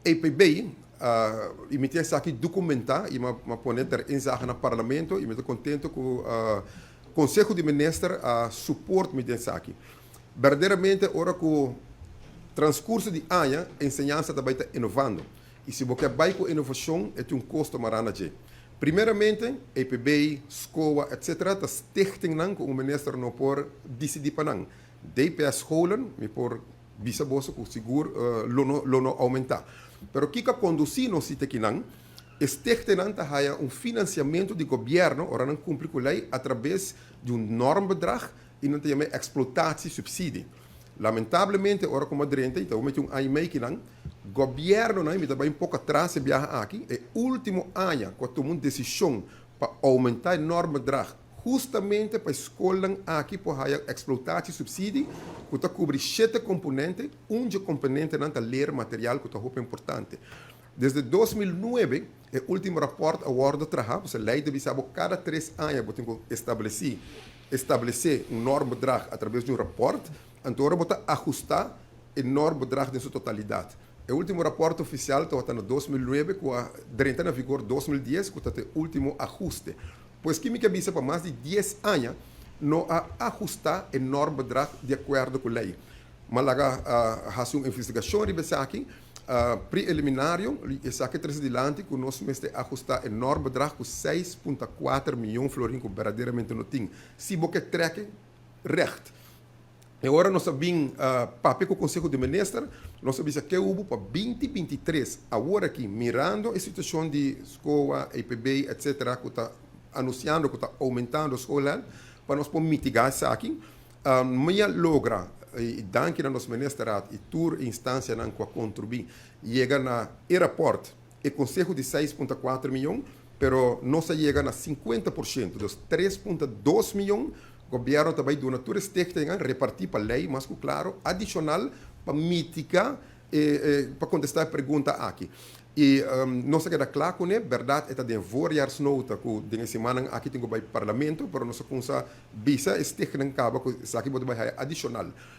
EPB, i mi tin esaki dokumentá i m'a pone ter inzage na parlamento i mi ta kontentu ku Konseho di Minister a support mi den esaki. Berdaderamente, ora ku transkurso di aña, enseñansa tambe ta inovando. I si bo ke bai ku inovashon, e tin un kosto mará na dje. Primeramente, EPB, SKOA, etc., ta stichtingnan ku un minister no por disidí pa nan. DPS scholen, mi por bisa boso ku sigur lo no oumentá. Pero kiko a kondusí nos akinan, stichtingnan ta haya un finansiamentu di gobièrnu, ora nan kumpli ku lei, a traves di un normbedrag i nan ta yama exploitatiesubsidie. Lamentablemente, ora ku m'a drenta, anto m'a un aña i mei akinan, gobièrnu no, mi tambe un poko atras e biaha aki, e último aña ku a tuma un desishon pa oumentá e normbedrag, hustamente pa skol aki pa haya exploitatiesubsidie, ku ta kubri shete komponente, un di komponentenan ta leermateriaal, ku ta hopi importante. Desde 2009, e último rapport a wòrdu trahá, e lei ta bisa kada 3 aña bo tin ku establesé un normbedrag a traves di un rapport, anto bo ta ahustá e normbedrag den su totalidat. E último rapport ofisial ta na 2009, ku a drenta na vigor 2010, ku ta e último ahuste. Pues ku mi ke bisa, pa mas di 10 aña no a ahustá e normbedrag di akuerdo ku lei. M'a laga hasi un investigashon riba esaki, preliminario, esaki a trese dilanti ku nos mester ahustá e normbedrag ku 6,4 mion florin, ku berdaderamente no tin. Si bo ke trek recht. I awor nos a bin papia ku Konseho di Minister, nos a bisa ku pa 2023, awor aki, mirando e situashon di SKOA, EPB, etc., ku ta anunsiando ku ta oumentando skol, pa nos por mitigá esaki, m'a logra, i danki na nos ministerraad i tur instansianan ku a kontribuí, yega na e rapport, e konseho di 6,4 mion, pero nos a yega na 50%, dus 3,2 mion, gobièrnu tambe duna tur stichting repartí pa lei, mas ku klaro, adishonal pa mitigá, pa kontestá e pregunta aki. I nos a keda kla kuné, berdat, ta den voorjaarsnota ku den siman aki tin ku bai parlamento, pero nos a kuminsá bisa stichting kaba ku esaki bo ta bai adishonal.